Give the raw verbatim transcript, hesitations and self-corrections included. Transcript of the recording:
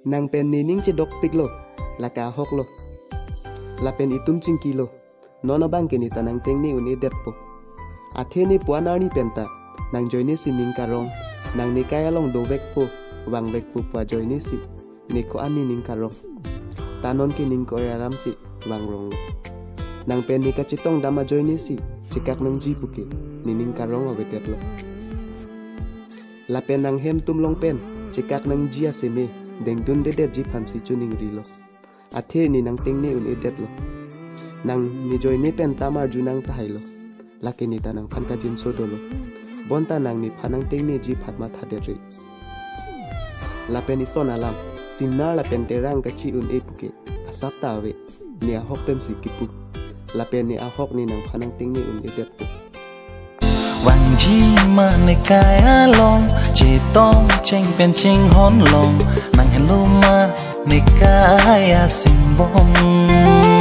Nang pen nening chedokpiklo, lake ahoklo. Lapen itum chingkilo, non abang ke ne ta nangtengne un-edetpo. Athe ne puan arni penta nangjoinesi ning karong, nang nekai along dovekpo, vangvekpo pu ajoinesi ne ko-an nening karong. Ta non ke ning ko-an aramsi vangronglo. Nang pen ne kachetongdam ajoinesi chekak nangji puke nening karong avedetlo. Lapen nang hem atum along pen chekak nangji aseme dengdundedetji aphansi choningrilo. Athe ne nangtengne un-edetlo. Nang nejoine pen ta marju nang tahailo. Lake ne ta nangphan kajinso dolo. Bonta nang nephan nangtengneji aphan mathadetri. Lapen ison alam, Singnar lapen Terang kachi un-e puke asap ta ave. Ne ahok pensi kipu. Lapen ne ahok ne nangphan nangtengne un-edetpo. Vangji ma nekai along, chetong cheng pen chinghon long, nang henlo ma nekai asimbong.